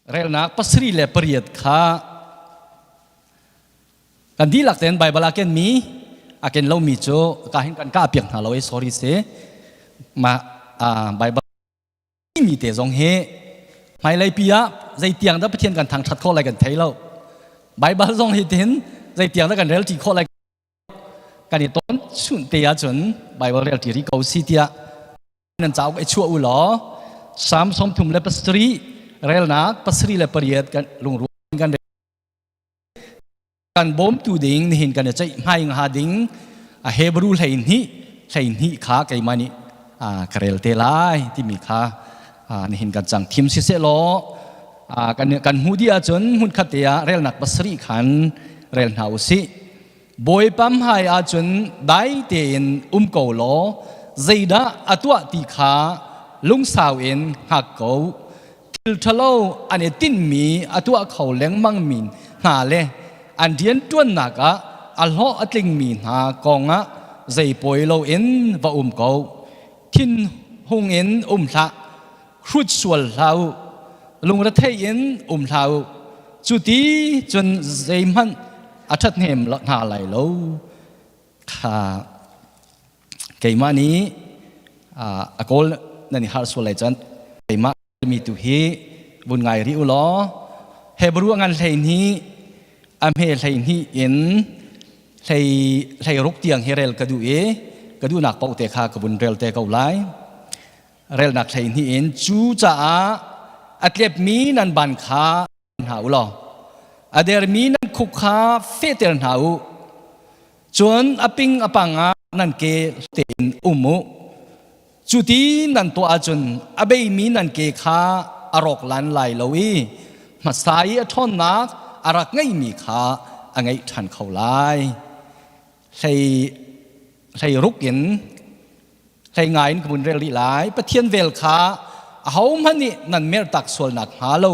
Relnak pasarih le pariat kha kan dihlak tein Baibal a kenmi a ken lomi cu ka hin kan kah piak hna lo i sorry si. Mah Baibal mi te zong hi hmailei pi ah zeitiang dah Pathian kan thangṭhat khawh lai kan thei lo. Baibal zong hi tin zeitiang dah kan rel ṭi khawh lai kan i ton chunh te ahcun Baibal rel ṭi rih ko si tiah nan cauk i chuah u law Psalm 37 relnak 78 kan lungrual kan kan bawmtu ding nihin kan i ceih hmai hnga ding a Hebrew 12 12 kha keimah nih ka rel te lai timi kha nihin kan cang thim siseh law kan kan hmuh dih ahcun hmunkhat te ah relnak pasarih khan rel hna usih. Bawipa hmai ahcun dai tein um ko law zeidah a tuah ti kha lungsau in hngak ko. Thil ṭhalo an i tinhmi a tuah kho lengmangmi hna le an rianṭuannak ah a hlawh a tlingmi hna kongah zei pawi loin va um ko. Thinhung in um hlah, hrut sual hlah u, lungrethei in um hlah u. Cu ti cun zeihmanh a ṭhathnem hna lai lo. Kha keimah nih a kawl nan i harh sual lai cun keimah mi tu hi vun ngai rih u law Hebrew a ngan 12 a hme 12 in hlei 16 tiang hi rel ka duh i ka duhnak paoh te kha ka vun rel te ko lai. Relnak 12 in cu caah a tlepmi nan ban kha hna u law a dermi nan khuk kha fehter hna u. Cun a ping a pang ah nan ke tein um u. Cu ti nan tuah ahcun a beimi nan ke kha a rawk lan lai lo i hmasa i a ṭhawnnak a rak ngeihmi kha a ngeih ṭhan kho lai. Hlei 16 in hlei ngai in ka vun rel rih lai. Pathian vel kha ahohmanh nih nan mertak sualnak hnga lo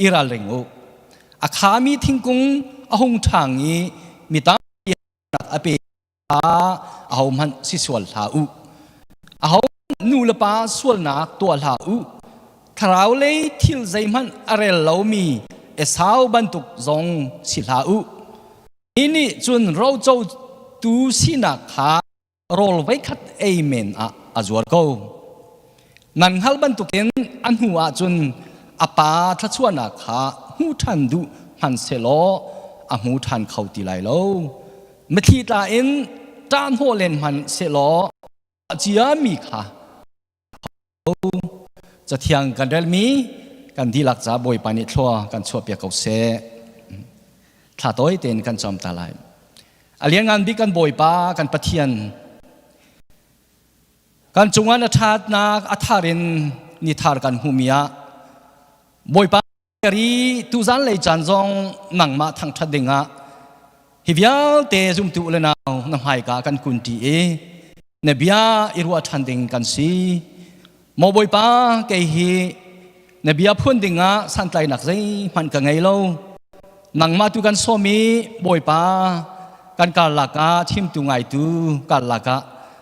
i ralring u. A khami thingkung a hung ṭhang i mi tampi a pe kha ahohmanh si sual hlah u. Aho nu le pa sualnak tuah hlah u. Thlarau lei thil zeihmanh a rel lomi Esau bantuk zong si hlah u. Hi nih cun rocotu sinak kha rawl voikhat ei men ah a zuar ko. Nan hngal bantukin a hnu ah cun a pa thluachuahnak kha hmu ṭhan duh hmanhsehlaw a hmu ṭhan kho ti lai lo. Mitthli tla in ṭahhnawh len hmanh sehlaw a ciami kha Cathiang kan relmi kan dihlak ca Bawipa nih thlua kan chuahpiak ko seh. Thla tawi tein kan cawm ta lai. A lianngan bik kan Bawipa kan Pathian kan cungah na ṭhatnak a thar in ni thar kan hmuhmi ah Bawipa Ri tuzan lei caan zong nangmah thangṭhat dingah hi vialte zumtu le nau na hmaika kan kun ṭi i na bia i ruah ṭhan ding kan si. Maw Bawipa kei hi na bia phun dingah santlainak zeihmanh ka ngei lo. Nangmah tu kan sawm i Bawipa kan karlak ah chimtu ngaitu karlak ah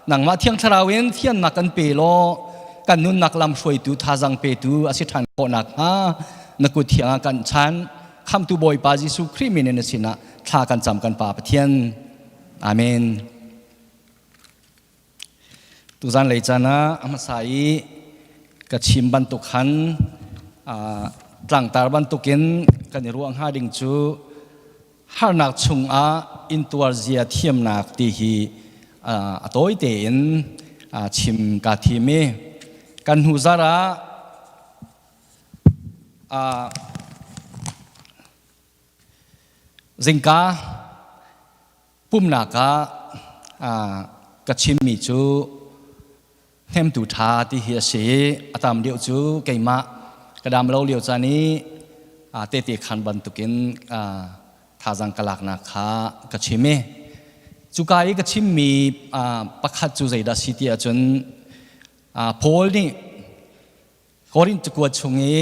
nangmah Thiang Thlarau in thiannak kan pe law kan nunnak lam hruaitu thazang petu a si ṭhan khawh nakhnga na kut thiang ah kan chan. Khamtu Bawipa Jesuh Khrih min in na sinah thla kan cam kan Pa Pathian. Amen. Tuzan lei caan ah a hmasa i ka chim bantuk khan tlangtar bantukin kan i ruah hnga ding cu harnak chungah intuar zia thiamnak ti hi a tawi tein chim kaa thim i kan hnu zarh ah zingka pumnak ah ka chimmi cu hnemtu ṭha ti hi a si i a tam deuh cu keimah ka dam lo lio caan i tehte khan bantukin thazaang ka laknak kha ka chim i cuka i ka chimmi pakhat cu zeidah si ti ahcun Paul nih Korinth cakuat chung i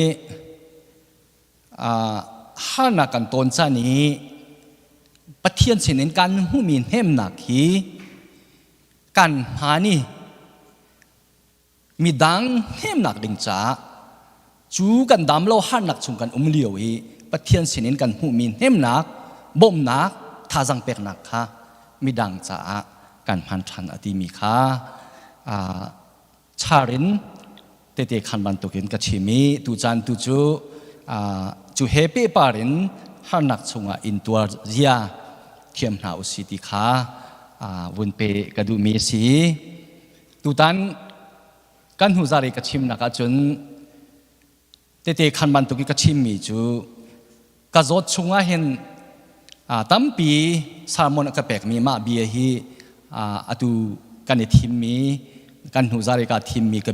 harnak kan tawn caan i Pathian sinin kan hmuhmi hnemnak hi kan hmaan i midang hnemnak ding caah. Cu kan dam lo harnak chung kan um lio i Pathian sinin kan hmuhmi hnemnak, bawmhnak, thazang peknak kha midang caah kan hman ṭhan a timi kha char in tete khan bantukin ka chim i tucaan tu cu cu he pehpar in harnak chungah intuar zia thiam hna usih ti kha vun pe ka duhmi a si. Tutan kan hnu zar i ka chimnak ahcun tete khan bantuk i ka chimmi cu ka zawt chungah hin tampi sermon a ka pekmi mah bia hi atu kan i thimmi kan hnu zar i kaa thimmi ka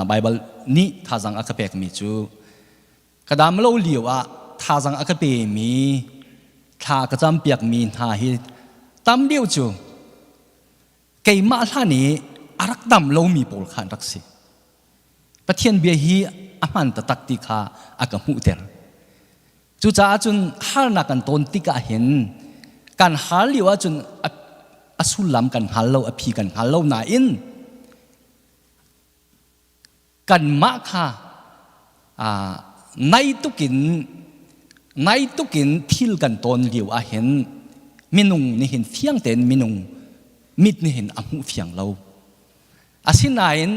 Baibal nih thazang a ka pekmi cu ka dam lo lio ah thazang a ka pemi thla ka campiakmi hna hi tam deuh cu keimah hlan i a rak dam lomi pawl kha an rak si. Pathian bia hi a hmaan taktak ti kha a ka hmuhter. Cucaah cun harnak kan tawn tikah hin kan har lio ahcun a sullam kan hngal lo, a phi kan hngal lo nain kanmah kha nai tukin nai tukin thil kan tawn lio ahhin minung nih hin fiang tein minung mit nih hin a hmuh fiang lo. Asinain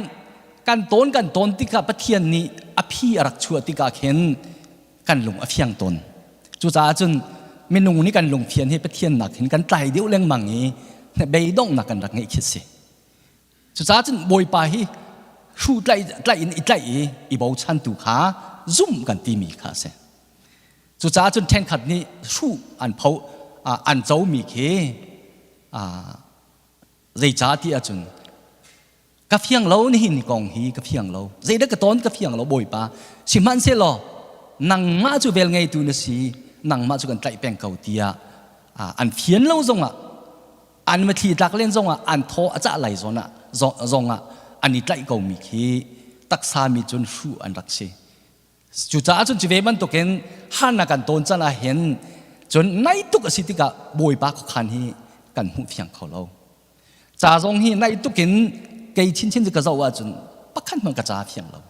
kan tawn kan tawn tikah Pathian nih a phi a rak chuah tikah khin kan lung a fiang tawn. Cucaah cun minung nih kan lungfian hi Pathian nak hin kan tlai deuh lengmang i beidonghnak kan rak ngeih khi si. Cucaah cun Bawipa hi hru tlaih tlaih in i tlaih i i bochantu kha zumh kan timi kha a si. Cucaah cun ṭhenkhat nih hruh an pho an comi khi zeicah ti ahcun ka fiang lo nihin kong hi ka fiang lo zeidah ka tawn ka fiang lo Bawipa sihmanhsehlaw nangmah cu vel ngeitu na si nangmah cu kan tlaih peng ko tiah an fian lo zongah an mathli tlak len zongah an thaw a cah lai zawn ah zongah an i tlaih komi khi taksa mi cun hruh an rak si cucaah cun cu ve bantukin harnak kan tawn can ah hin cun nai tuk a si tikah bawipa khuakhan hi kan hmuh fiang kho lo ca zong hi nai tukin kei chinchin cu ka zoh ahcun pakhat hmanh ka ca fiang lo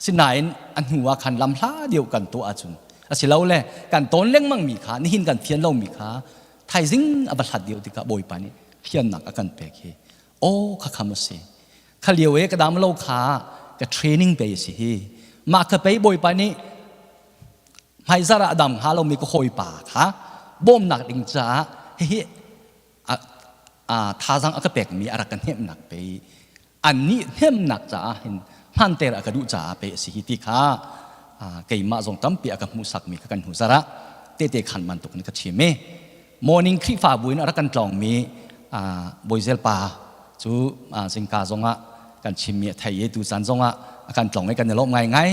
Sinain a hnu ah khan lam hla deuh kan tuah ahcun asilole kan tawn lengmangmi kha nihin kan fian lomi kha thaizing a va hlat deuh tikah Bawipa nih fiannak a kan pek hi aw kha kham a si kha lio e ka dam lo kha ka training pe si hi mah ka pei Bawipa nih hmaizar ah dam hnga lomi ka hawipa kha bawmnak ding caah hihi thazang a ka pekmi a rak ka hnemhnak pei annih hnemnak caah hin hmanter a ka duh caah pe a si hi ti kha keimah zong tampi a ka hmuhsakmi kha kan hnu zarah tete khan bantuk in ka chim i morning Khrihfabu in a rak kan tlawngmi Bawizel pa cu zingka zongah kan chimmi a thei i tucaan zongah a kan tlawng i kan i lawm ngaingai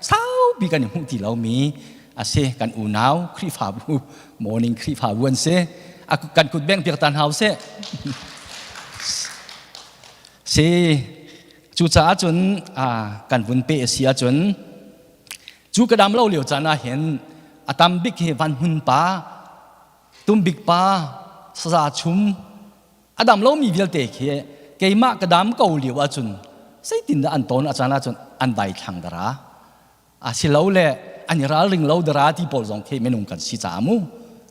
saupi kan i hmuh ti lomi a si kan unau Khrihfabu morning Khrihfabu an si kan kut beng piak ta hna usih Si, cucaah cun kan vun pe a si ahcun cu ka dam lo lio caan ah hin a tam bik hi van hmun pa, tumbik pa, saza chum, a dam lomi vialte khi keimah ka dam ko lio ahcun zeitindah an tawn a caan ahcun an daithlang dara. Asilole an i ralring lo dara ti pawl zong khi minung kan si caah mu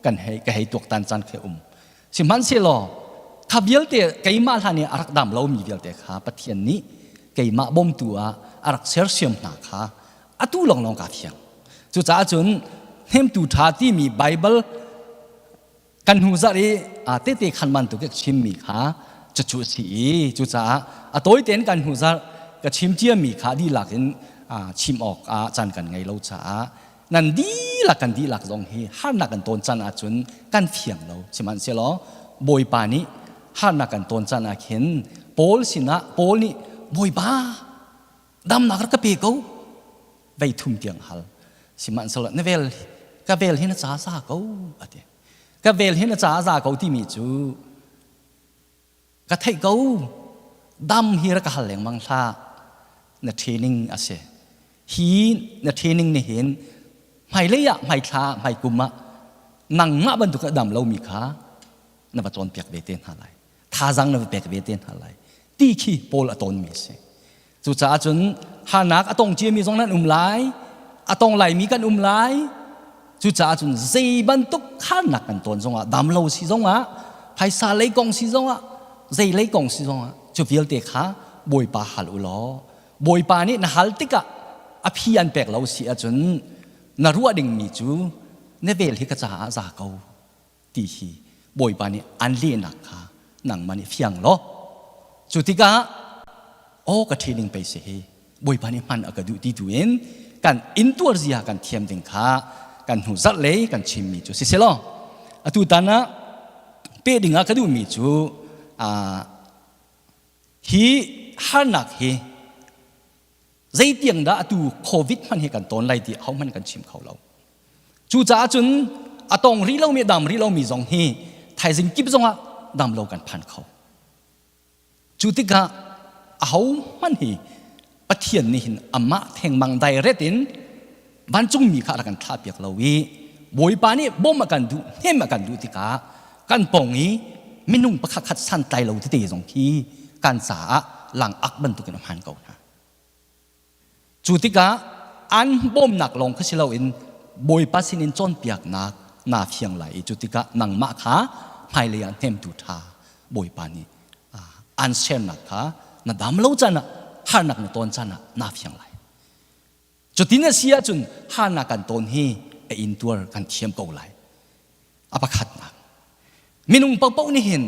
kan hei ka hei tuaktan caan khi um. Sihmanhsehlaw kha vialte keimah hlan i a rak dam lomi vialte kha Pathian nih keimah bawmtu ah a rak sersiam hna kha atu lawnglawng kaa fiang. Cucaah cun hnemtu ṭha timi Baibal kan hnu zarh i tete khan bantuk ka chimmi kha cucu a si i cucaah a tawi tein kan hnu zarh ka chim ciami kha dihlak in chim awk ah caan kan ngei lo caah nan dihlak kan dihlak zong hi harnak kan tawn caan ahcun kan fiang lo sihmanhsehlaw Bawipa nih harnak kan tawn caan ah khin Paul sinah Paul nih Bawipa damnak rak ka pe ko vei thum tiang hal sihmanhsehlaw na vel ka vel hi na ca za ko a ti ka vel hi na ca za ko timi cu ka theih ko dam hi rak ka hal lengmang hlah na training a si hi na training nih hin hmailei ah hmaithla hmaikum ah nangmah bantuk a dam lomi kha na va cawnpiak ve te hna lai thazang na va pek ve te hna lai ti khi Paul a tawnmi a si. Cucaah cun harnak a tong ciami zong nan um lai, a tong laimi kan um lai. Cucaah cun zei bantuk harnak kan ton zongah, dam lo si zongah, phaisa lei kong si zongah, zei lei kong si zongah, cu vialte kha Bawipa hal u law, Bawipa nih na hal tikah a phi an pek lo si ahcun na ruah dingmi cu na vel hi ka caah za ko ti hi Bawipa nih an lehnak kha nangmah nih fiang law cu tikah aw ka training pei si hi Bawipa nih hman a ka duh ti tu in kan intuar zia kan thiam ding kha kan hnu zarh lei kan chimmi cu si selaw atu tan ah pe ding ah ka duhmi cu hi harnak hi zeitiang dah atu covid hman hi kan ton lai ti ahohmanh kan chim kho lo. Cucaah cun a tong rih lomi a dam rih lomi zong hi thaizing kip zongah dam lo kan phan kho. Cu tikah ahohmanh hi Pathian nih hin amah thengmang direct in vancungmi kha a rak kan thlahpiak lo i Bawipa nih bawm a kan duh hnem a kan duh tikah kan pawng i minung pakhat khat santlai lo tete zong khi kan caah langak bantukin a hmaan ko hna. Cu tikah an bawmnak lawng kha si loin Bawipa sinin cawnpiaknak naa fiang lai i cu tikah nangmah kha hmailei ah hnemtu ṭha Bawipa nih an sernak kha na dam lo caan ah harnak na ton caan ah naa fiang lai. Cutin a si ahcun harnak kan ton hi a intuar kan thiam ko lai. A pakhatnak minung paohpaoh nih hin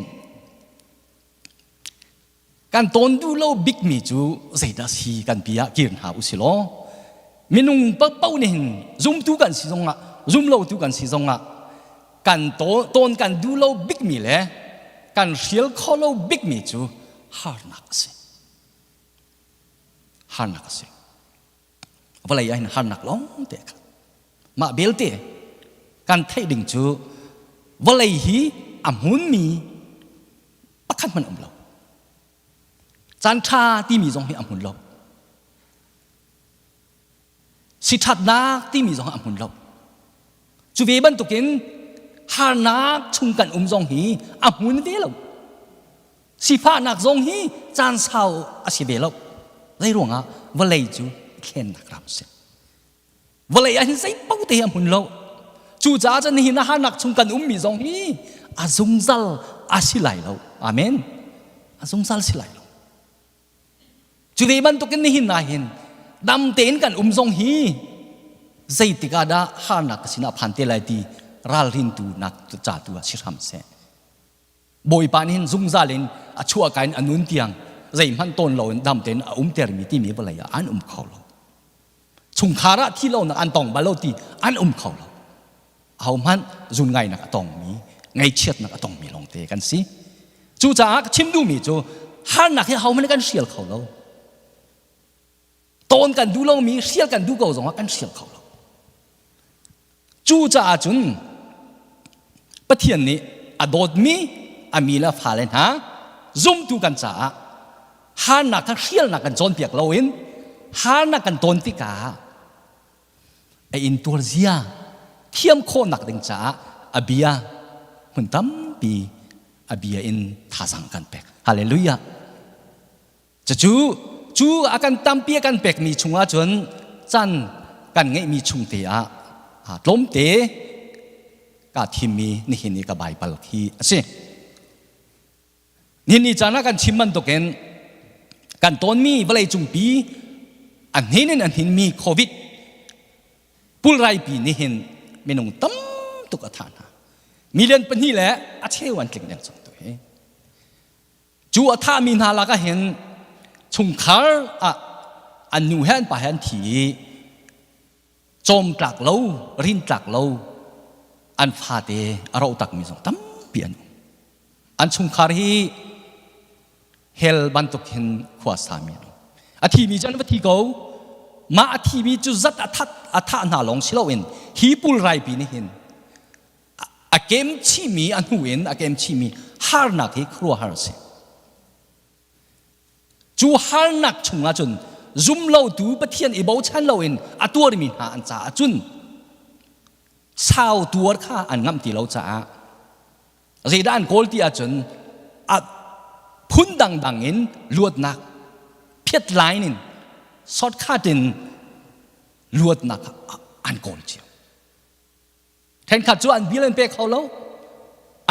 Kan tawn duh lo bikmi cu zeidah si kan pi ah kir hna u si law minung paohpaoh nih hin zumtu kan si zongah zumlotu kan si zongah kan tawn kan duh lo bikmi le kan hrial kho lo bikmi cu harnak a si. Harnak a si. Vawlei ah hin harnak lawng te kha. Mah belte kan theih ding cu vawlei hi a hmunmi pakhat hmanh um lo. Caan ṭha timi zong hi a hmun lo. Siṭhatnak timi zong a hmun lo. Cu ve bantukin harnak chung kan um zong hi a hmun ve lo. Sifahnak zong hi caan sau a si ve lo. Zei ruangah vawlei cu thlennak ram a si. Vawlei ah hin zei paoh te a hmun lo. Cucaah cun nihin ah harnak chung kan ummi zong hi a zungzal a si lai lo. Amen. A zungzal si lai lo. Cu ve bantukin nihin ah hin dam tein kan um zong hi zeitik ah dah harnak ka sinah phan te lai ti ralrintu nak ca tu ah si hram seh. Bawipa nih hin zungzal in a chuahka in a nun tiang zeihmanh tawn loin dam tein a umtermi timi vawlei ah an um kho lo. Chungkhar ah thi lonak an tong bal lo ti an um kho lo. Ahohmanh zun ngainak a tongmi, ngaihchiatnak a tongmi lawngte kan si. Cucaah ka chim duhmi cu harnak hi ahohmanh kan hrial kho lo. Tawn kan duh lomi hrial kan duh ko zongah kan hrial kho lo. Cucaah cun Pathian nih a dawtmi a mi le fale hna zumtu kan caah harnak kha hrialnak kan cawnpiak loin harnak kan tawn tikah a intuar zia thiam khawhnak ding caah a bia hmun tampi a bia in thazang kan pek. Hallelujah. Cucu cu a kan tampi a kan pekmi chungah cun can kan ngeihmi chung te ah tlawmte kaa thimmi nihin i ka Baibal khi a si. Nihin ni caan ah kan chim bantukin kan tawnmi vawleicungpi a hnin in a hninmi COVID pulraipi nihin minung tam tuk a thah hna. Million pahnih le a cheu an tling deng cang tu hi. Cu a thahmi hna lakah hin chungkhar ah an nu he an pa he an thi i cawm tlak lo, rin tlak lo an fate a roh takmi zong tampi an um. An chungkhar hi hell bantuk hin khua sami an um. A thimi cu an va thi ko. Mah a thimi cu zat a that a thah hna lawng si loin hi pulraipi nih hin a kem chihmi a hnu in a kem chihmi harnak hi khuaruahhar a si. Cu harnak chungah cun zumlotu Pathian i bochan loin a tuarmi hna an caah cun sau tuar kha an ngamh ti lo caah zeidah an kawl ti ahcun a phun dangdang in luatnak phiat line in. Shortcut in luatnak an kawl cio. Thenkhat cu an bill an pe kho lo.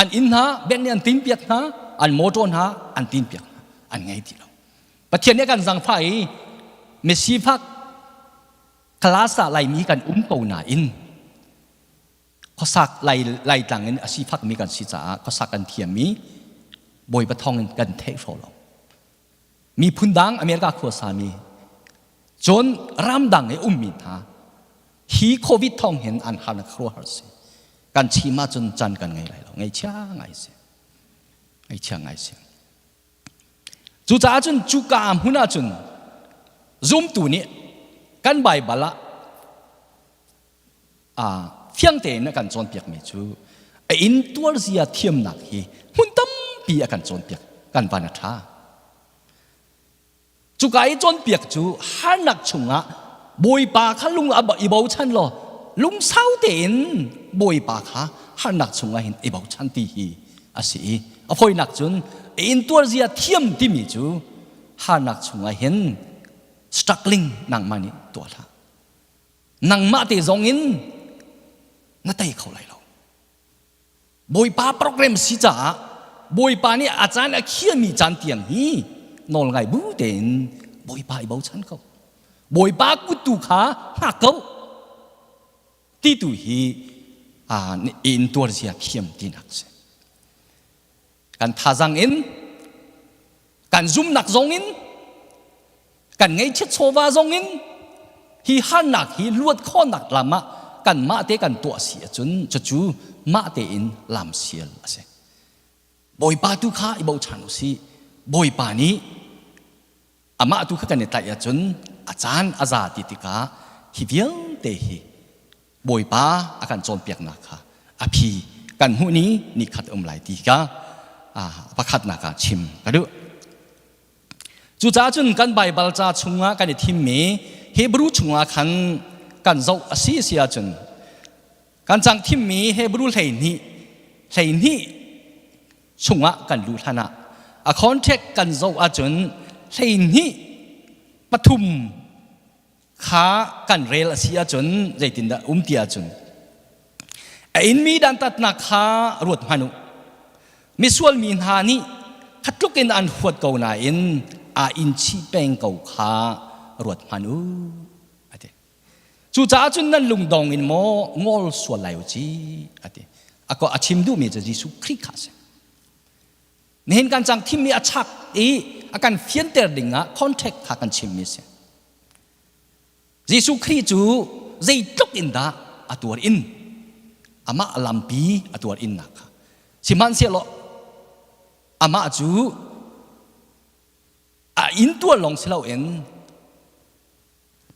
An inn hna bank nih an tin piak hna, an motor hna an tin piak hna. An ngei ti lo. Pathian nih a kan zangfah i misifak class ah Laimi kan um ko nain khuasak lai laitlang in a sifakmi kan si caah khuasak kan thiammi Bawipa thawng in kan theih hraw lo. Miphun dang America khuasami cun ramdang i ummi hna hi COVID thawng hin an harnak khuaruahhar si. Kan chim ahcun chan kan ngei lai lo. Ngaihchia ngai si. Ngaihchia ngai si. Cucaah cun cuka hmun ahcun zumtu nih kan Baibal ah fiang tein a kan cawnpiakmi cu a intuar zia thiamnak hi hmun tampi a kan cawnpiak kan van a ṭha. Cuka i cawnpiak cu harnak chungah Bawipa kha lung a i bochan law lungsau tein Bawipa kha harnak chungah hin i bochan ti hi a si i a fawinak cun a intuar zia thiam timi cu harnak chungah hin struggling nangmah nih tuah hlah. Nangmah te zong in na tei kho lai lo. Bawipa program si caah Bawipa nih a caan a khiami caan tiang hi nawl ngai bu tein Bawipa i bochan ko. Bawipa kut tu kha hngak ko. Ti tu hi in tuar zia thiam tinak si. Kan thazang in kan zumnak zong in kan ngeihchiat chawva zong in hi harnak hi luat khawhnak lam ah kanmah te kan tuah si ahcun cucu mah tein lam sial a si. Bawipa tu kha i bochan u sih. Bawipa nih amah tu kha kan i tlaih ahcun a caan a za ti tikah hi vialte hi Bawipa a kan cawnpiaknak kha a phi kan hmuh ni ni khat um lai ti kha pakhatnak ah chim ka duh. Cucaah cun kan Baibal ca chungah kan i thimmi Hebrew chungah khan kan zoh a si si ahcun kan cang thimmi Hebrew 12 12 chungah kan luh hlan ah a contact kan zoh ahcun 12 pathum kha kan rel a si ahcun zeitindah um ti ahcun a inmi dantatnak kha ruat hmanh u misual mi hna nih khatluk in an huat ko nain aa in chih peng ko kha ruat hmanh u a ti cucaah cun nan lungdong in maw ngol sual lai u ci a ti a chim duhmi cu Jesuh Khrih kha a si Nihin kan cang thimmi a chak i a kan fianter dingah contact kha kan chimmi a si. Jesuh Khrih cu zeitluk in dah a tuar in amah lampi a tuar innak kha sihmanhsehlaw amah cu a intuar lawng si loin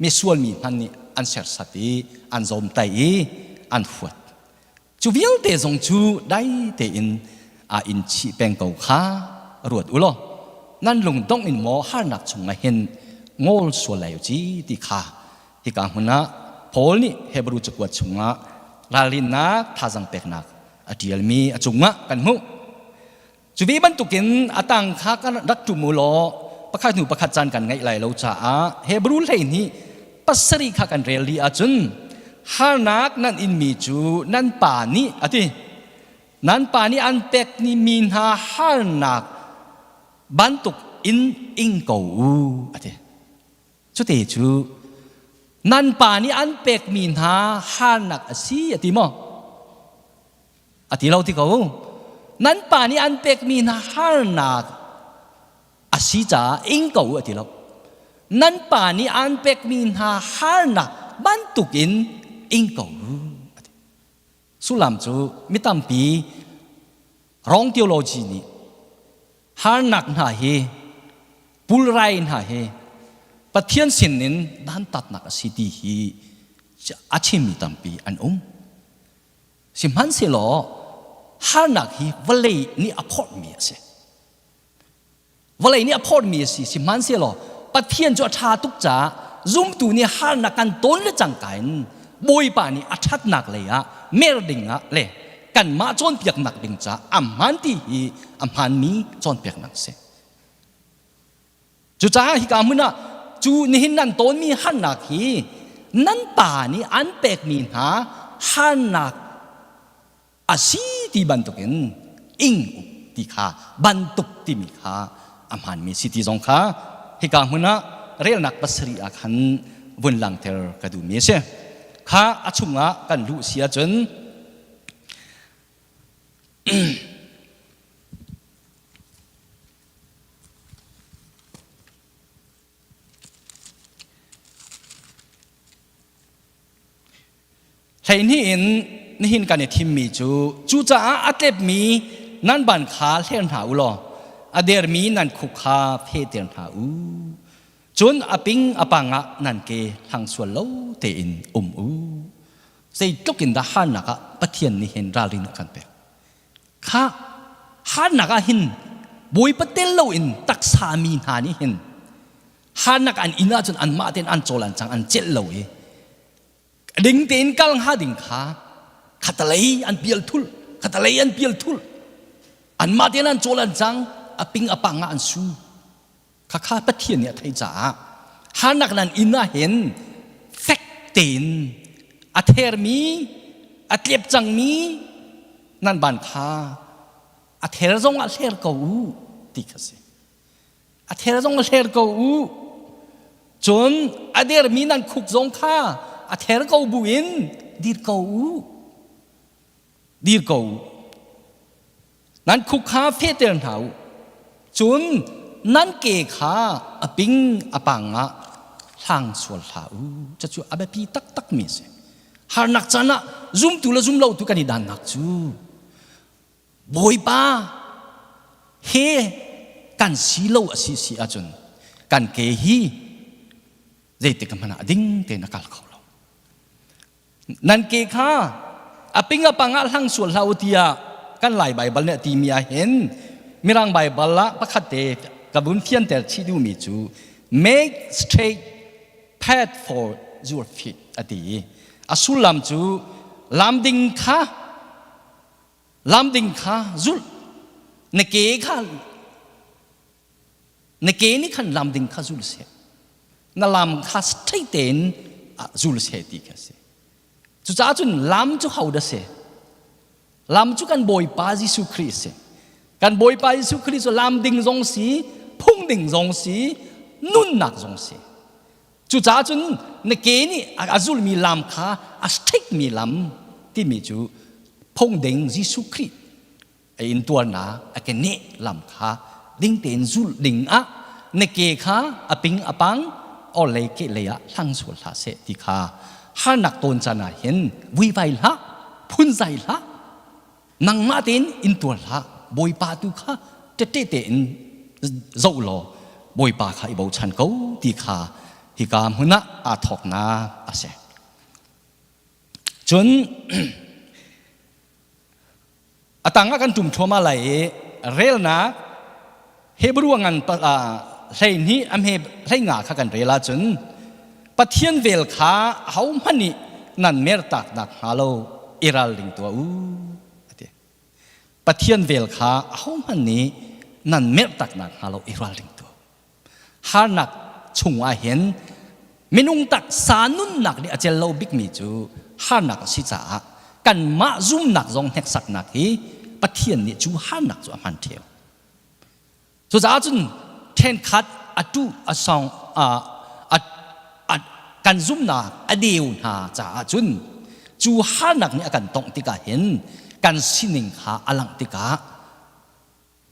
misual mi hmanh nih an serhsat i an zawmtaih i an huat. Cu vialte zong cu dai tein aa in chih peng ko kha ruat u law nan lungdongh in maw harnak chungah hin ngawl sual lai u ci ti kha hika hmun ah Paul nih Hebrew cakuat chungah ralrinnak thazang peknak a ṭialmi a cungah kan hmuh. Cu ve bantukin a tang kha kan rak ṭum u law pakhat hnu pakhat caan kan ngeih lai lo caah Hebrew 12 pasarih kha kan rel dih ahcun harnak nan inmi cu nan pa nih a ti nan pa nih an pek mi hna harnak bantuk in ing ko u a ti Cute cu nan pa nih an pekmi hna harnak a si a ti maw? A ti lo ti ko. Nan pa nih an pekmi hna harnak a si caah ing ko a ti lo. Nan pa nih an pekmi hna harnak bantukin ing ko a ti. Sullam cu mi tampi wrong theology nih harnak hna hi pulrai hna hi Pathian sinin dantatnak a si ti hi a chimmi tampi an um. Sihmanhsehlaw harnak hi vawlei nih a phorhmi a si. Vawlei nih a phorhmi a si. Sihmanhsehlaw Pathian cu a ṭha tuk caah zumtu nih harnak kan tawn le cangka in Bawipa nih a ṭhatnak lei ah mer ding ah le kanmah cawnpiaknak ding caah a hmaan ti hi a hmaanmi cawnpiaknak a si. Cucaah hika hmun ah Cu nihin nan tawnmi harnak hi nan pa nih an pekmi hna harnak a si ti bantukin ing u ti kha bantuk timi kha a hmaanmi si ti zong kha hika hmun ah relnak pasarih ah khan vun langter ka duhmi a si. Kha a chungah kan luh si ahcun 12 in nihin kan i thimmi cu cucaah a tlepmi nan ban kha hler hna u law a dermi nan khuk kha fehter hna u. Cun a ping a pang ah nan ke hlang sual lo tein um u. Zeitluk in dah harnak ah Pathian nih hin ralrin a kan pek. Kha harnak ah hin Bawipa tel loin taksa mi hna nih hin harnak an inn ahcun anmah tein an cawl an cang an celh lo i ding tein kal hnga ding kha khatalei an pial thul khatalei an pial thul anmah tein an cawl an cang a ping a pang ah an su khakha Pathian nih a theih caah harnak nan inn ah hin fek tein a thermi a tlep cangmi nan ban kha a ther zong ah hler ko u ti kha si a ther zong a hler ko u cun a dermi nan khuk zong kha a ther ko bu in dir ko u dir ko u nan khuk kha fehter hna u cun nan ke kha a ping a pang ah hlang sual hlah u cucu a biapi taktak mi a si harnak caan ah zumtu le zumlotu kan i dannak cu Bawipa he kan si lo a si si ahcun kan ke hi zeitik hmanh ah ding tein a kal kho lo. Nan ke kha a ping a pang ah hlang sual hlah u tiah kan Lai Baibal nih a timi ah hin Mirang Baibal ah pakhat te ka vun fianter chih duhmi cu make straight path for your feet a ti i a sullam cu lam ding kha Lam ding kha zulh. Na ke kha na ke nih khan lam ding kha zul seh. Na lam kha straight tein zul seh ti kha si. Cucaah cun lam cu ho dah si? Lam cu kan Bawipa Jesuh Khrih si. Kan Bawipa Jesuh Khrih cu lam ding zong si, phung ding zong si, nunnak zong si. Cucaah cun na ke nih a zulmi lam kha a strict-mi lam timi cu phungding Jesuh Khrih a intuarnak a keneh lam kha ding tein zulh ding ah na ke kha a ping a pang orlei kehlei ah hlang sual hlah seh ti kha harnak tawn caan ah hin vuivai hlah phunzai hlah nangmah tein in tuar hlah bawipa tu kha tete tein zoh law bawipa kha i bochan ko ti kha hika hmun ah aa thawknak a si cun a tang ah kan ṭum ṭhuam lai i relnak Hebrew ngan 12 a hme 15 kha kan rel ahcun Pathian vel kha ahohmanh nih nan mertak nak hnga lo i ralring tuah u a ti. Pathian vel kha ahohmanh nih nan mertak nak hnga lo i ralring tuah. Harnak chungah hin minung taksa nunnak nih a cel lo bikmi cu harnak a si caah kanmah zumnak zong hneksaknak hi Pathian nih cu harnak cu a hman ṭheo. Cucaah cun ṭhenkhat a ṭuh a song kan zumhnak a deu hna caah cun cu harnak nih a kan tongh tikah hin kan sining kha a langh tikah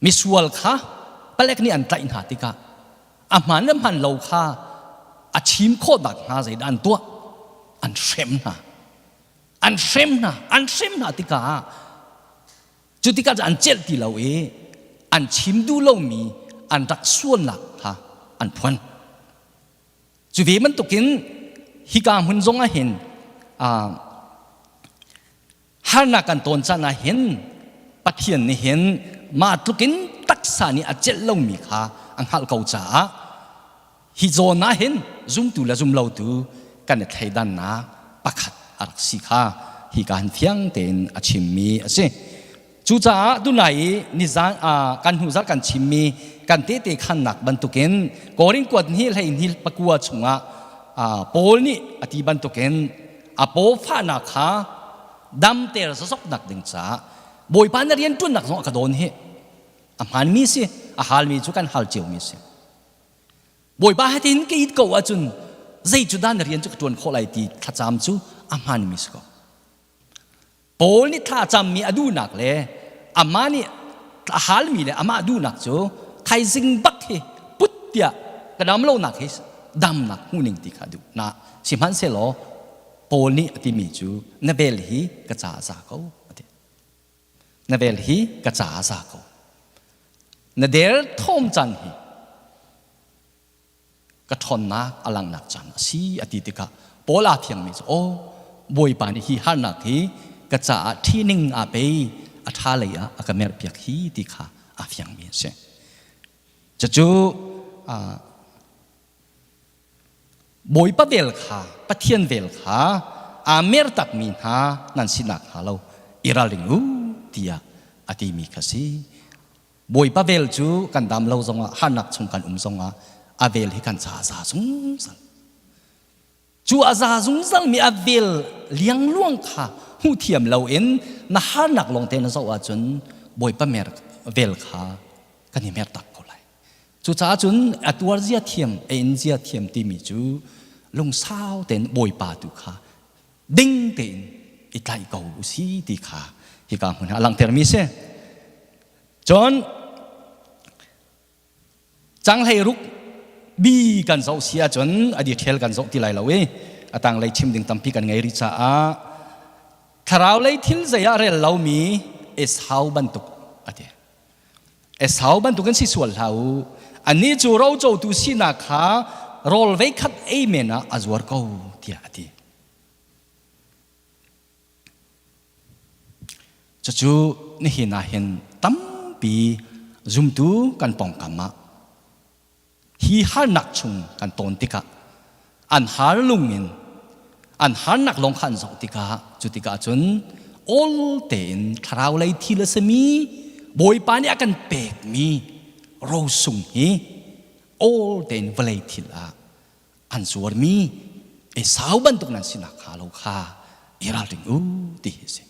misual kha palek nih an tlaih hna tikah a hmaan le hmaan lo kha a chim khawh nakhnga zeidah an tuah an hrem hna an hrem hna an hrem hna tikah Cu tikah an celh ti lo i an chim duh lomi an rak sualnak kha an phuan. Cu ve bantukin hika hmun zong ah hin harnak kan tawn caan ah hin Pathian nih hin mah tlukin taksa nih a celh lomi kha a hngalh ko caah Hi zawn ah hin zumtu le zumlotu kan i thleidannak pakhat a rak si kha hika hin fiang tein a chimmi a si. Cucaah tunai i nizan kan hnu zarh kan chimmi kan tehte khannak bantukin Korin kuat hnih hlei hnih pakua chungah Paul nih a ti bantukin a paw fahnak kha damter zazoknak ding caah Bawipa na rian ṭuannak zong a ka dawn hi a hmaanmi si a halmi cu kan hal ciomi si Bawipa hatin ka it ko ahcun zei cu dah na rian cu ka ṭuan khawh lai ti thlacam cu a hmaanmi si ko Paul nih thla cammi a duhnak le amah nih a halmi le amah duhnak cu thaizing bak hi put tiah ka dam lonak hi damnak hmuhning ti kha duh na sihmanhsehlaw Paul nih a timi cu na vel hi ka ca a za ko a ti na vel hi ka ca a za ko na der thawm caan hi ka ṭhawnnak a langhnak caan a si a ti tikah Paul aa thiangmi cu aw Bawipa nih hi harnak hi ka caah ṭhining aa pe a ṭha lei ah a ka merhpiak hi ti kha aa fiangmi a si. Cucu Bawipa vel kha Pathian vel kha aa mer takmi hna nan sinak hnga lo i ralring u tiah a timi kha si. Bawipa vel cu kan dam lo zongah harnak chung kan um zongah a vel hi kan ca a za zungzal. Cu a za zungzal mi a vel liangluang kha hmuh thiam loin na harnak lawngte na zoh ahcun Bawipa mer vel kha kan i mer tak ko lai. Cucaah cun a tuar zia thiam, a in zia thiam timi cu lungsau tein Bawipa tu kha ding tein i tlaih ko u si ti kha hika hmun ah a langhtermi si. Cun canghlei ruk bi kan zoh si ahcun a detail kan zoh ti lai lo i a tanglei chim ding tampi kan ngei rih caah thlarau lei thil zei ah rel lomi Esau bantuk a ti. Esau bantukin si sual hlah u. Anih cu rocotu sinak kha rawl veikhat ei men ah a zuar ko tiah a ti. Cucu nihin ah hin tampi zumtu kan pawngkam ah hi harnak chung kan tawn tikah an har lung in an harnak lawng kha an zoh tikah cu tikah cun awl tein thlarau lei thil a simi Bawipa nih a kan pekmi rosung hi awl tein vawlei thil ah an zuarmi Esau bantuk nan sinak hnga lo kha i ralring u ti hi a si.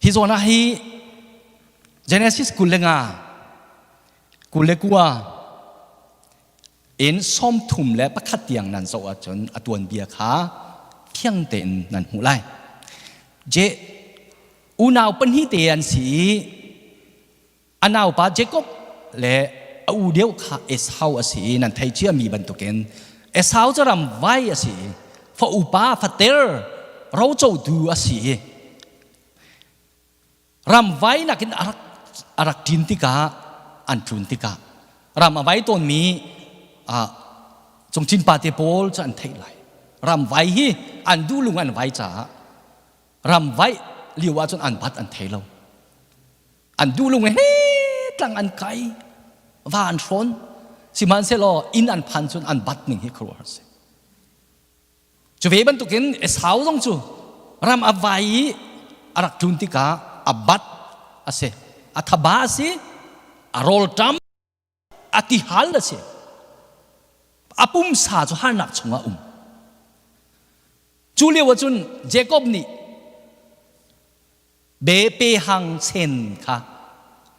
Hi zawn ah hi Genesis 25 29 in 31 tiang nan zoh ahcun a tuanbia kha fiang tein nan hmuh lai. Je unau pahnih te an si i A naupa Jakob le a u deuh kha Esau a si i nan thei ciami bantukin Esau cu ram vai a si i fa upa fater rocotu a si i ram vai nakin a rak a rak ṭin tikah an tlun tikah ram a vai tawnmi cungchin pa te pawl cu an theih lai ram vai hi an duh lung an vai caah ram vaih lio ahcun an bat an thei lo an duh lung he tlang an kai va an hrawn sihmanhsehlaw inn an phan cun an bat ning hi khuaruahhar si cu ve bantukin Esau zong cu ram a vai i a rak tlun tikah a bat a si a thaba a si a rawlṭam a tihal a si a pumsa cu harnak chungah um cu lio ahcun Jacob nih Be pe hang sen kha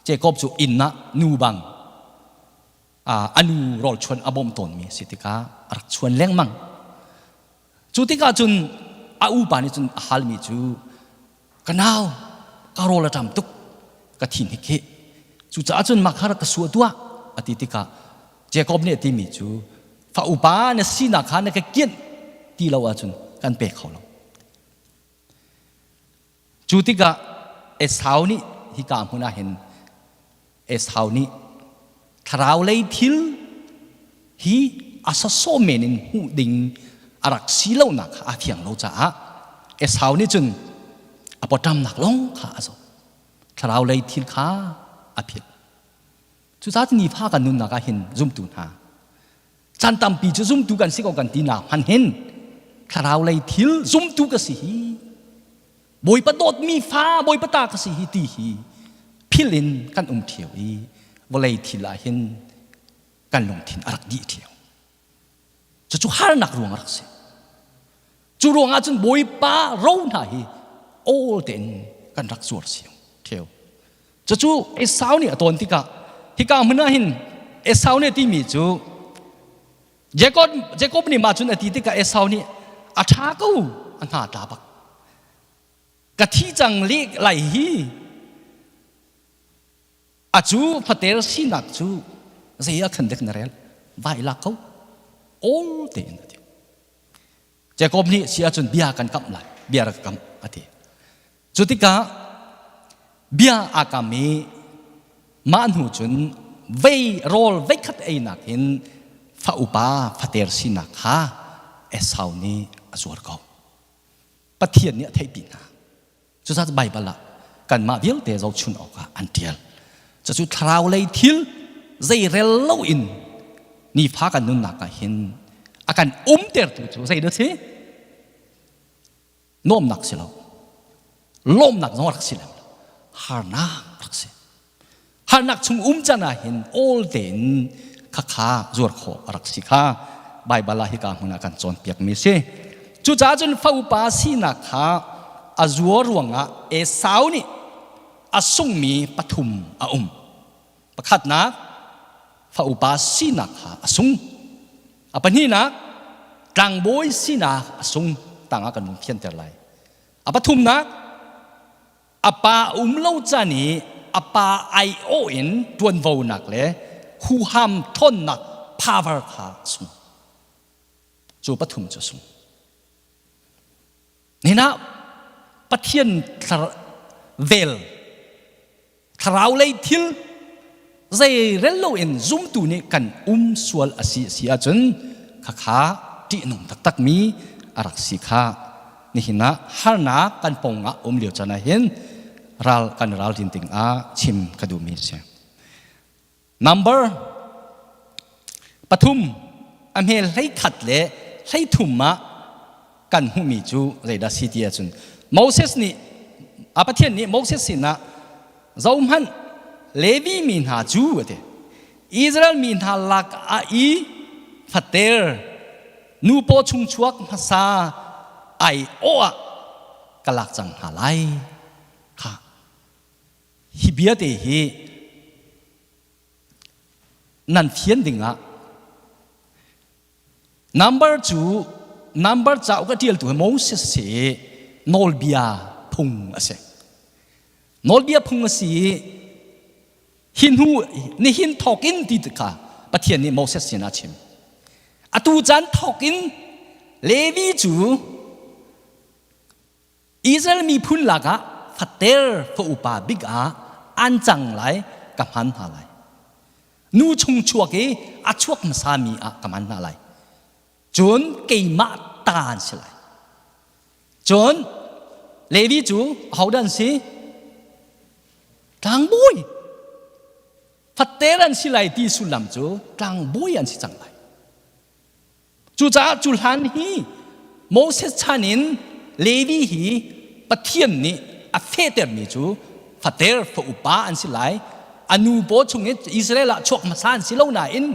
Jacob cu inn ah nu bang a nu rawlchuan a bawmh tawnmi a si tikah a rak chuan lengmang. Cu tikah cun a upa nih cun a halmi cu ka nau ka rawl a ṭam tuk ka thi hnik hi cucaah cun mah kha rak ka suah tuah a ti tikah Jacob nih a timi cu fa upa na sinak kha na ka kianh ti lo ahcun kan pe kho lo. Cu tikah Esau nih hika hmun ah hin Esau nih thlarau lei thil hi a sawsawh men in hmuh ding a rak si lonak kha a fiang lo caah Esau nih cun a pawṭamnak lawng kha a zoh. Thlarau lei thil kha a philh. Cucaah nifa kan nunnak ah hin zumtu hna Chan tampi cu zumtu kan si ko kan ti nak hman hin thlarau lei thil zumtu ka si hi Bawipa dawtmi fa Bawipa ta ka si hi ti hi phil in kan um ṭheo i Vawlei thil ah hin kan lungthin a rak dih ṭheo. Cucu harnak ruang a rak si. Cu ruangah cun Bawipa ro hna hi awl tein kan rak zuar siang ṭheo. Cucu Esau nih a tawn tikah hika hmun ah hin Esau nih timi cu Jacob, Jacob nih mah cun a ti tikah Esau nih a ṭha ko a hna tla bak. Ka thi cang le lai hi A cu fater sinak cu zei ah khan dek na rel vai lak ko awl tein a ti. Jacob nih si ahcun bia kan kamh lai bia rak kam a ti. Cu tikah bia aa kam i mah hnu cun vei rawl veikhat einak in fa upa fater sinak kha Esau nih a zuar ko. Pathian nih a theihpi hna. Cucaah Baibal ah kanmah vialte zohchun awkah an ṭial. Cucu thlarau lei thil zeirel loin nifa kan nunnak ah hin a kan umtertu cu zei dah si? Nuamnak si lo. Lawmnak zong rak si lem lo. Harnak rak si. Harnak chung um can ah hin awl tein khakha zuar khawh a rak si kha Baibal ah hika hmun ah kan cawnpiakmi si. Cucaah cun fa upa sinak kha a zuar ruangah Esau nih a sungmi pathum a um. Pakhatnak, fa upa sinak kha a sung. A pahnihnak, tlangbawi sinak a sung. Tangah kan vung fianter lai. A pathumnak, A pa um lo can i a pa aiawh in ṭuanvonak le huham ṭhawnnak power kha a sung. Cu pathum cu a sung. Nihin ah Pathian vel thlarau lei thil zeirel loin zumtu nih kan um sual a si si ahcun khakha ṭihnung taktakmi a rak si kha nihin ah harnak kan pong ah um lio caan ah hin ral kan ralrin ding ah chim ka duhmi a si. Number pathum a hmel 13 le 33 ah kan hmuhmi cu zeidah si ti ahcun Moses nih a Pathian nih Moses sinah zohhmanh Levi mi hna cu a ti Israel mi hna lak ah i fater nu paw chung chuak hmasa ai awh ah ka lak cang hna lai kha hi bia te hi nan fian dingah Number cu number cauk a ṭialtu hi Moses a si i nawlbia phung a si. Nawlbia phung a si i hi hnu nihin thawk in ti kha Pathian nih Moses sinah a chim. Atu caan thawk in Levi cu Israel miphun lakah fater fa upa bik ah an cang lai ka hman hna lai. Nu chung chuak i a chuak hmasami ah ka hman hna lai. Cun keimah ta an si lai. Cun Levi cu ahodah an si? Tlangbawi. Fater an si lai ti sullam cu tlangbawi an si cang lai. Cucaah cu hlan hi Moses chan in Levi hi Pathian nih a fehtermi cu fater fa upa an si lai. A nu paw chung in Israel ah chuak hmasa an si lo nain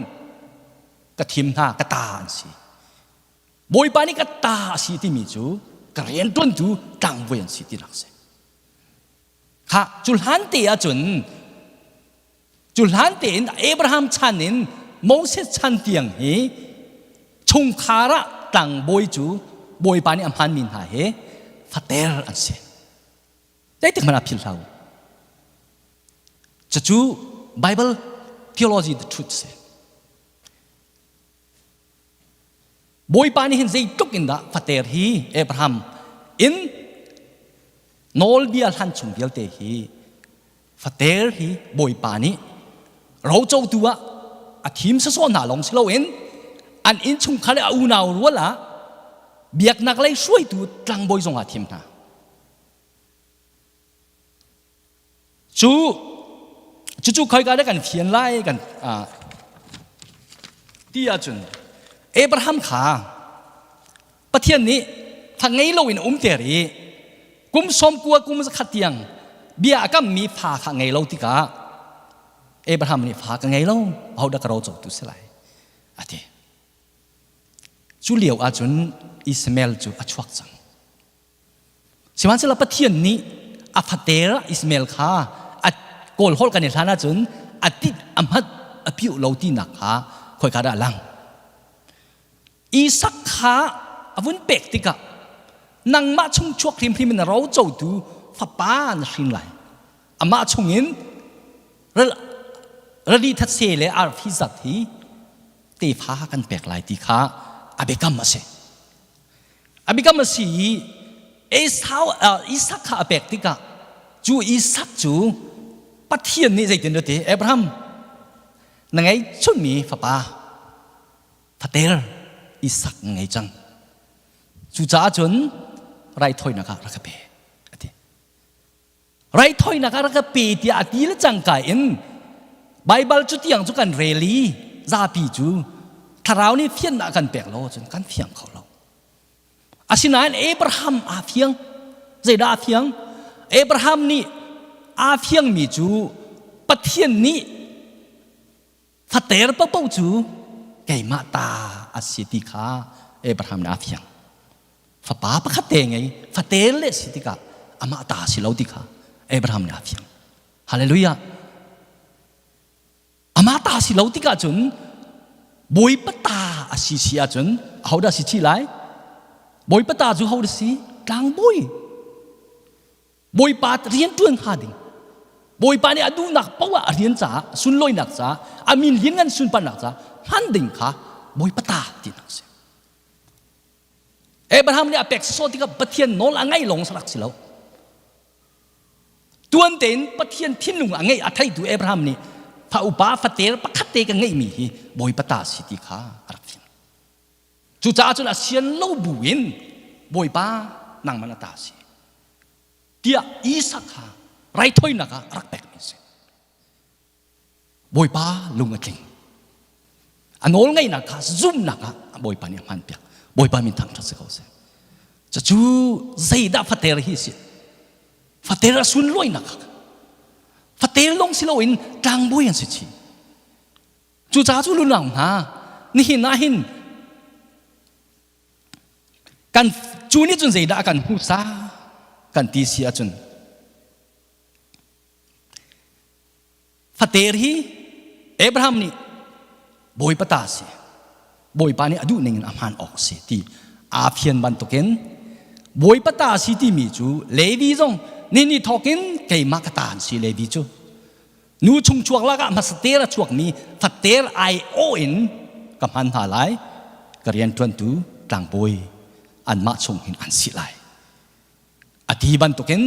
ka thim hna ka ta an si. Bawipa nih ka ta a si timi cu ka rianṭuantu tlangbawi an si tinak a si. Kha cu hlan te ahcun Cu hlan tein Abraham chan in Moses chan tiang hi chungkhar ah tlangbawi cu Bawipa nih a hmanmi hna hi fater an si. Zeitik hmanh ah philh hlah u. Cucu Bible theology the truth si. Bawipa nih hin zeitluk in dah fater hi Abraham in nawlbia hlan chung vialte hi fater hi Bawipa nih rocotu ah a thim sawsawh hna lawng si loin an innchungkhar le a unau rual ah biaknak lei hruaitu tlangbawi zong ah a thim hna. Cu cucu khoika dah kan fian lai kan ti ahcun Abraham kha Pathian nih fa ngei loin a umter i kum sawm kua kum zakhat tiang bia a kammi fa kha ngei lo tikah. Abraham nih fa ka ngei lo, ahodah ka ro cotu si lai? A ti. Cu lio ahcun Ishmael cu a chuak cang. Sihmanhsehlaw Pathian nih a fater Ishmael kha a kawlholh kan i hlan ahcun a tit a hmat a piuh lo tinak kha khoika dah a lang. Isak kha a vun pek tikah nangmah chung chuak hrimhrim in ro cotu fapa na hrin lai. Amah chungin rali thatse le arfi zat hi tefa kan pek lai ti kha a biakam a si. A biakam a si i Esau, Isak kha a pek tikah cu Isak cu Pathian nih zeitin dah ti Abraham na ngeihchunmi fapa fater Isak na ngei cang. Cucaah cun raithawinak ah rak ka pe a ti. Raithawinak ah rak ka pe tiah a ti le cangka in Baibal cu tiang cu kan rel i zapi cu thlarau nih fiannak kan pek lo ahcun kan fiang kho lo. Asinain Abraham aa fiang. Zeidah aa fiang? Abraham nih aa fiangmi cu Pathian nih fater paohpaoh cu keimah ta a si ti kha Abraham nih aa fiang. Fapa pakhat te ngei, fater le si tikah amah ta si lo ti kha Abraham nih aa fiang. Hallelujah. Amah ta si lo tikah cun Bawipa ta a si si ahcun ahodah si chih lai? Bawipa ta cu hodah si? Tlangbawi. Bawipa rian ṭuan hnga ding. Bawipa nih a duhnak paoh ah a rian caah, sunlawinak caah, a min lianngan sunparnak caah hman ding kha Bawipa ta tinak a si. Abraham nih a pek sawsawh tikah Pathian nawl a ngaih lawng rak si lo. Tuan tein Pathian thinlung a ngeih a theitu Abraham nih fa upa fater pakhat te ka ngeihmi hi Bawipa ta si ti kha a rak fiang. Cucaah cun a sian lo bu in Bawipa nangmah na ta si tiah Isak kha raithawinak ah a rak pekmi a si. Bawipa lung a tling. A nawl ngeihnak kha zumhnak ah Bawipa nih a hmanpiak. Bawipa min thangṭhat si ko seh. Cucu zeidah fater hi si? Fater a sunlawinak kha. Fater lawng si loin tlangbawi an si chih. Cucaah cu lunau hna, nihin ah hin kan cu nih cun zeidah a kan hmuhsa kan ti si ahcun Fater hi Abraham nih Bawipa ta si Bawipa nih a duh ning in a hmaan awk si ti aa fian bantukin Bawipa ta si timi cu Levi zong ni ni thawkin keimah ka ta an si Levi cu nu chung chuak lakah hmasater a chuakmi fater ai aw in ka hman hna lai ka rianṭuantu tlangbawi anmah chung hin an si lai A ti bantukin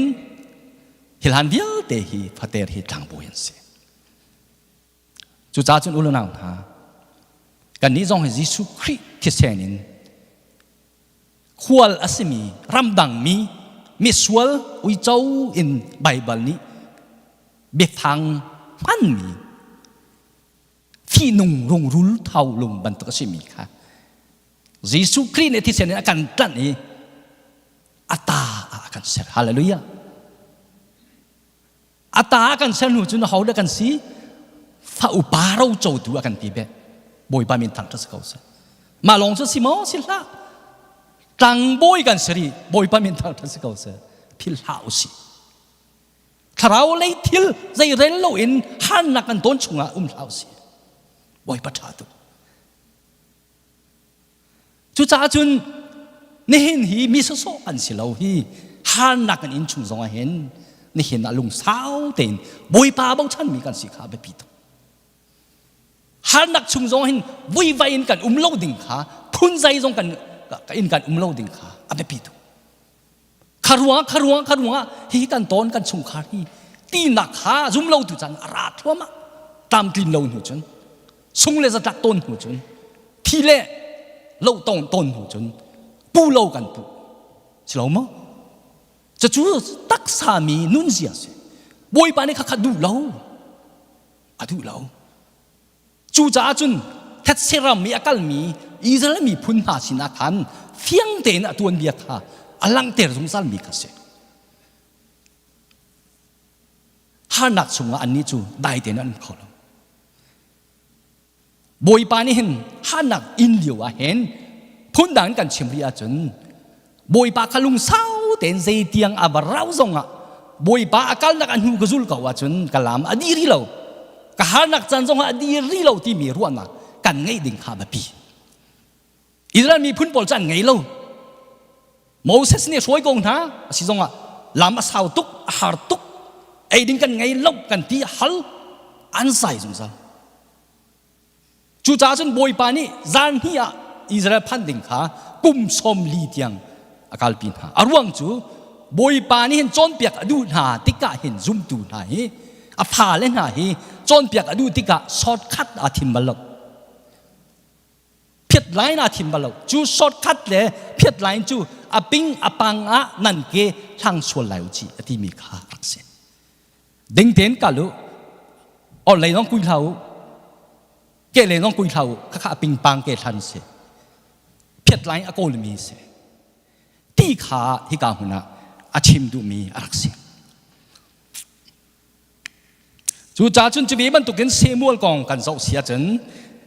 hi hlan vialte hi fater hi tlangbawi an si. Cucaah cun u le nau hna, kannih zong hi Jesuh Khrih thisen in khual a simi ramdangmi misual uico in Baibal nih biafang hmanmi fihnung rungrul thaulung bantuk a simi kha Jesuh Khrih nih thisen in a kan tlanh i a ta ah a kan ser. Hallelujah. A ta a kan ser hnu cun aho dah kan si? Fa upa ro cotu a kan ti beh. Bawipa min thangṭhat si ko seh. Mah lawng cu si maw? Si hlah. Tlangbawi kan si rih. Bawipa min thangṭhat si ko seh. Philh hlah usih. Thlarau lei thil zeirel loin harnak kan tawn chungah um hlah usih. Bawipa ṭha tuk. Cucaah cun nihin hi mi sawsawh kan si lo hi harnak kan inn chung zong ah hin nihin ah lungsau tein Bawipa bochanmi kan si kha biapi tuk. Harnak chung zong hin vuivai in kan um lo ding kha phunzai zong kan in kan um lo ding kha a biapi tuk. Kha ruang kha ruang kha ruang hi kan tawn kan chungkhar hi tinak kha zum lo tu chan a ra thluamah tlamtlin lo hnu cun sung le zatlak tawn hnu cun thi le lo tawn tawn hnu cun pu lo kan pu si lo maw cucu taksa mi nunzia si bawipa nih khakha duh lo a duh lo Cucaah cun thetse ram i a kalmi Israel miphun hna sinah khan fiang tein a tuanbia kha a langhter zungzalmi kha si. Harnak chungah annih cu dai tein an um kho lo. Bawipa nih hin harnak in lio ah hin phundang in kan chim rih ahcun Bawipa kha lungsau tein zeitiang a va rau zongah Bawipa a kalnak a hnu ka zul ko ahcun ka lam a dih rih lo ka harnak caan zongah a dih rih lo timi ruahnak kan ngeih ding kha a biapi. Israel miphun pawl cu an ngei lo. Moses nih hruai ko hna a si zongah lam a sau tuk a har tuk ei ding kan ngei lo kan ti hal an sai zungzal. Cucaah cun Bawipa nih zan hnih ah Israel phan ding kha kum sawm li tiang a kalpi hna. A ruang cu Bawipa nih hin cawnpiak a duh hna tikah hin zumtu hna hi a fale hna hi cawnpiak a duh tikah shortcut aa thim bal lo. Phiat line aa thim bal lo. Cu shortcut le phiat line cu a ping a pang ah nan ke hlang sual lai u ci a timi kha rak si. Ding tein kal u. Or lei zong kui hlah u. Ke lei zong kui hlah u. Khakha a pingpang ke hlan si. Phiat line a kawlmi si. Ti kha hika hmun ah a chim duhmi a rak si. Cucaah cun cuve bantukin Samuel kong kan zoh si ahcun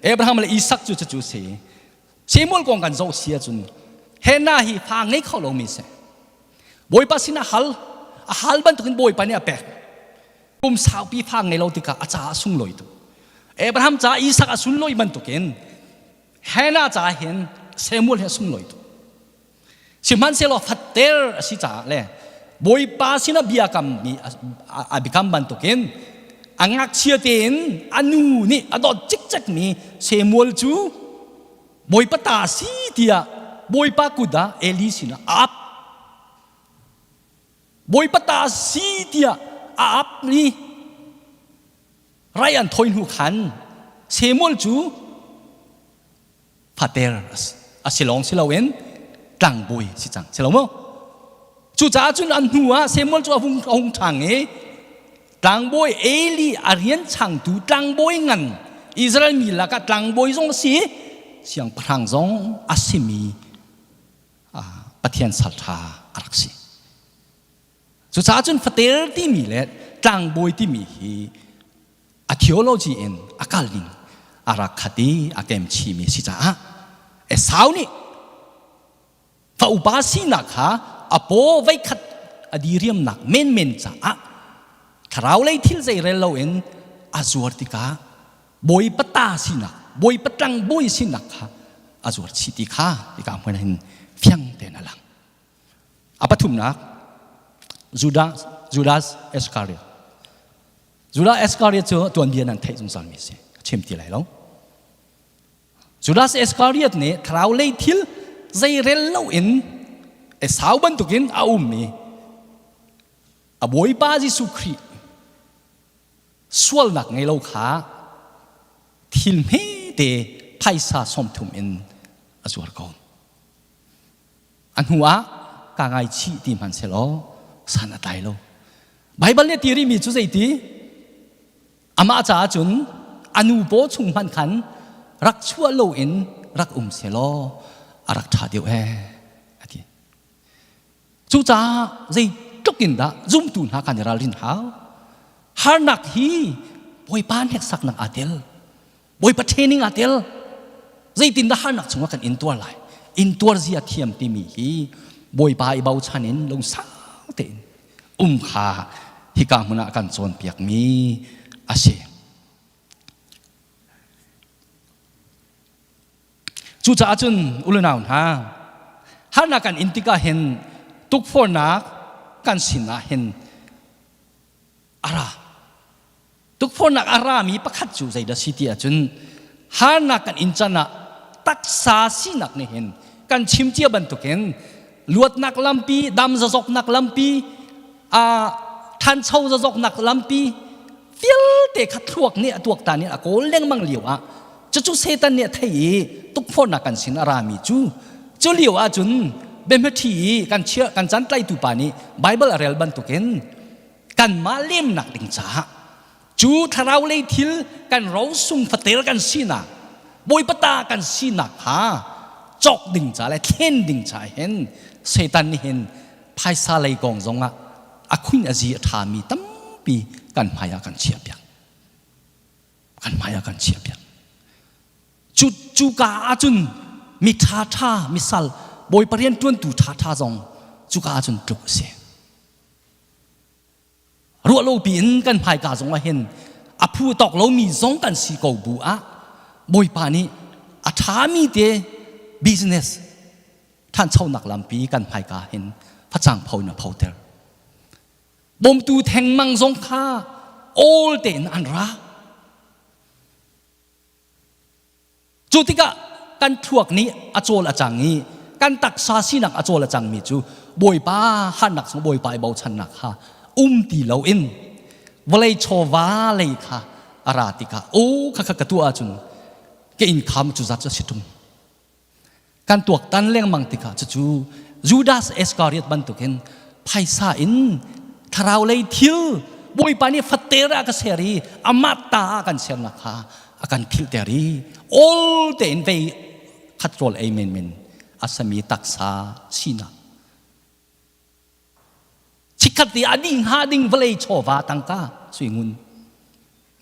Abraham le Isak cu cucu si. Samuel kong kan zoh si ahcun Hannah hi fa ngei kho lomi si. Bawipa sinah hal, a hal bantukin Bawipa nih a pek. Kum saupi fa ngei lo tikah a caah a sunglawi tuk. Abraham caah Isak a sunlawi bantukin Hannah caah hin Samuel hi a sunglawi tuk. Sihmanhsehlaw fatter a si caah le Bawipa sinah bia kammi a biakam bantukin a ngakchia tein a nu nih a dawt cikcekmi Samuel cu Bawipa ta si tiah Bawipa kut ah Eli sinah a ap. Bawipa ta si tiah a ap i rai an thawi hnu khan Samuel cu fater a si lawng si loin tlangbawi si cang si lo maw cucaah cun an hnu ah Samuel cu a hung a hung ṭhang i tlangbawi Eli a rian changtu tlangbawi ngan Israel mi lakah tlangbawi zong a si siangpahrang zong a simi Pathian salṭha a rak si cucaah cun fater timi le tlangbawi timi hi a theology in a kal ning a rak khat i a kemchimi si caah Esau nih fa upa sinak kha a paw veikhat a diriamnak menmen caah thlarau lei thil zeirel loin a zuar tikah bawipa ta sinak bawipa tlang bawi sinak kha a zuar chih ti kha hika hmun hin fiang tein a lang a pathumnak Judas Judas Iscariot Judas Iscariot cu tuanbia nan theih zungzalmi a si. Ka chim ti lai lo. Judas Iscariot nih thlarau lei thil zeirel loin Esau bantukin a ummi a Bawipa Jesuh Khrih sualnak ngei lo kha thil hmete phaisa sawmthum in a zuar ko. A hnu ah kaa ngaichih ti hmanhsehlaw san a tlai lo. Baibal nih a ti rihmi cu zeiti? Amah caah cun a nu paw chung hmanh khan rak chuah loin rak um sehlaw a rak ṭha deuh ee a ti. Cucaah zeitluk in dah zumtu hna kan i ralrin hau? Harnak hi Bawipa hneksaknak aa tel. Bawipa training aa tel. Zeitindah harnak chungah kan intuar lai? Intuar zia thiam timi hi Bawipa i bochan in lungsau tein um kha hika hmun ah kan cawnpiakmi a si. Cucaah cun ulunau hna, harnak kan in tikah hin tukforhnak kan sinah hin a ra. Tukforhnak a rami pakhat cu zeidah si ti ahcun harnak kan in can ah taksa sinak nih hin kan chim cia bantukin luatnak lampi, dam zazoknak lampi, ṭhancho zazoknak lampi vialte kha thluak nih a tuaktan in a kawl lengmang lio ah cucu Satan nih a thei i tukforhnak kan sin a rami cu cu lio ahcun biahmaṭhi i kan chia kan can tlaitu pa nih Bible a rel bantukin kanmah lemnak ding caah cu thlarau lei thil kan rosung fater kan sinak bawipa ta kan sinak kha cawk ding ca le thlen ding ca hin Satan nih hin phaisa lei kong zongah a khun a zi a ṭhami tampi kan hmai ah kan chiah piak kan hmai ah kan chiah piak. Cu cuka ahcun mi ṭhaṭha misal Bawipa rian ṭuantu ṭhaṭha zong cuka ahcun tluk a si. Ruah lo piin kan hmaika zong ah hin a phu tawk lomi zong kan si ko bu ah Bawipa nih a ṭhami te business ṭhanchonak lampi kan hmaika hin facang pho in a photer. Bawmtu thengmang zong kha awl tein an ra. Cu tikah kan thluak nih a cawl a cang i kan taksa sinak a cawl a cangmi cu Bawipa hannak chung Bawipa i bochannak kha um ti loin vawlei chawva lei kha a ra tikah o kha kha ka tuah ahcun ka inn kham cu zat cu a si ṭung. Kan tuaktan lengmang tikah cucu Judas Iscariot bantukin phaisa in thlarau lei thil Bawipa nih fater ah ka ser i amah ta ah kan sernak kha a kan philhter i ol tein vei khat rawl ei menmen a sami taksa sinak chikkhat te a ding hnga ding vawlei chawva tangka sui ngun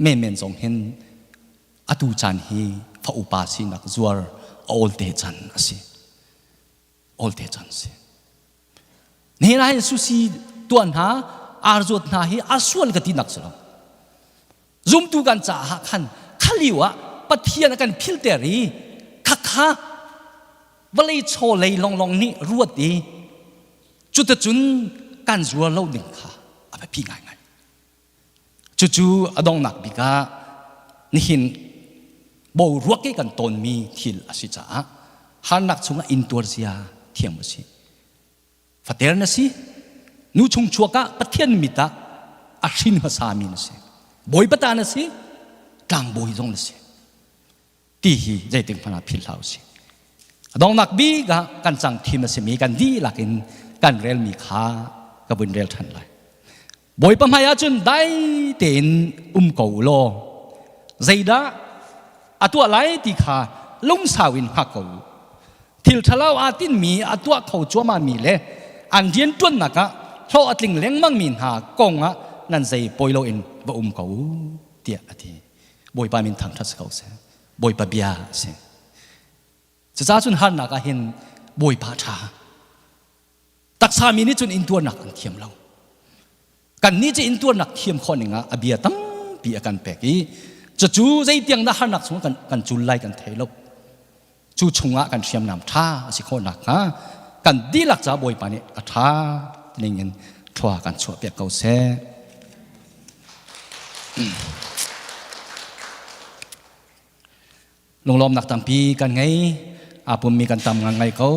menmen zong hin atu caan hi fa upa sinak zuar a olte chan a si olte chan si nihin ah hin susi tuan hna arzuat hna hi a sual ka ti nak si lo zumtu kan caah khan khalio ah Pathian a kan philter i khakha vawlei chaw lei longlong nih ruat i cuticun kan zuar lo ding kha a biapi ngaingai Cucu a donghnak bik ah nihin boruak i kan tawnmi thil a si caah harnak chungah intuar zia thiam a si. Fater na si, nu chung chuak ah Pathian mit ah a hrin hmasami na si. Bawipa ta na si, tlangbawi zong na si. Ti hi zeitik hmanh ah philh hlah usih. A donghnak bik ah kan cang thim a simi kan dihlak in kan relmi kha ka vun rel ṭhan lai. Bawipa hmai ahcun dai tein um ko u law zeidah a tuah lai ti kha lungsau in hngak ko u. Thil ṭhalo aa tinhmi a tuah kho cuahmahmi le an rianṭuannak ah hlawh a tling lengmangmi hna kong ah nan zei poi loin va um ko u tiah a ti. Bawipa min thangṭhat si ko seh. Bawipa bia a si. Cucaah cun harnak ah hin Bawipa ṭha. Taksa mi nih cun intuarnak an thiam lo. Kannih cu intuarnak thiam khawh ning ah a bia tampi a kan pek i cucu zeitiang dah harnak chung kan, kan cul lai kan thei lo. Cu chungah kan hriamnam ṭha a si khawh nakhnga kan dihlak ca Bawipa nih a ṭha ning in thlua kan chuahpiak ko seh. Lunglawmnak tampi kan ngei. Aa pummi kan tam ngai ko.